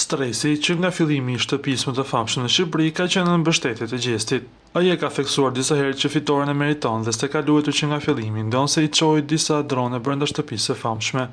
Stresi, që nga fillimi i shtëpisë më të famshme në Shqipëri, ka qenë në mbështetje të Gjestit. Ai e ka theksuar disa herë që fitoren e meriton dhe se ka luajtur që nga fillimi, ndonëse i çoi disa drone brenda shtëpisë së famshme.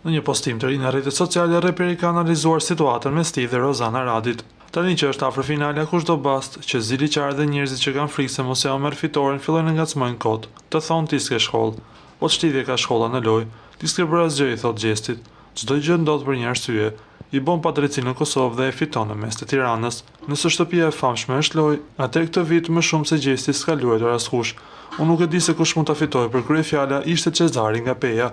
Në një postim të ri në rrjetet sociale, reperi ka analizuar situatën mes tij dhe Rozana Radit. Tani që është afër finalja, kushdo bast që ziliqarët dhe njerëzit që kanë frikë se mos ja u merr fitoren fillojnë e ngacmojnë kot. Të thonë ti s'ke shkollë. Po ç'lidhje ka shkolla në lojë? Ti s'ke bërë asgjë i thotë Gjestit. Çdo gjë ndodh për një arsye. I bon padrejtësi në Kosovë dhe e fiton në mes të Tiranës. Nëse shtëpia e famshme është lojë, atëherë këtë vit më shumë se Gjesti s'ka luajtur askush. Unë nuk e di se kush mund ta fitojë, por kryefjala ishte Cezari nga Peja.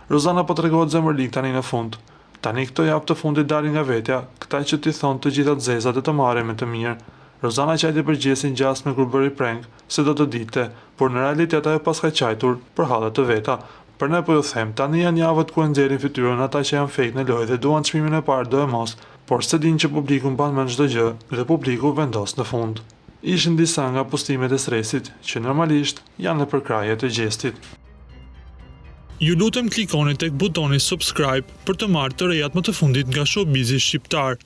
Rozana po tregohet zemërlig tani në fund. Tani këto javë të fundit dalin nga vetja, këta që t'i thonë të gjitha të zezat e të marrin me të mirë. Rozana qajti për Gjestin gjasme kur bëri prank se do të dilte, por në realitet ajo paska qajtur për halle të veta. Prandaj po ju them, tani janë javët ku e nxjerrin fytyrën ata që janë fake në lojë dhe duan çmimin e parë doemos, por s'e dinë që publiku mban mend çdo gjë dhe publiku vendos në fund. Ishin disa nga postimet e Stresit, që normalisht janë në përkrahje të Gjestit. Ju lutem klikoni tek butoni subscribe për të marrë të rejat më të fundit nga showbizi shqiptar.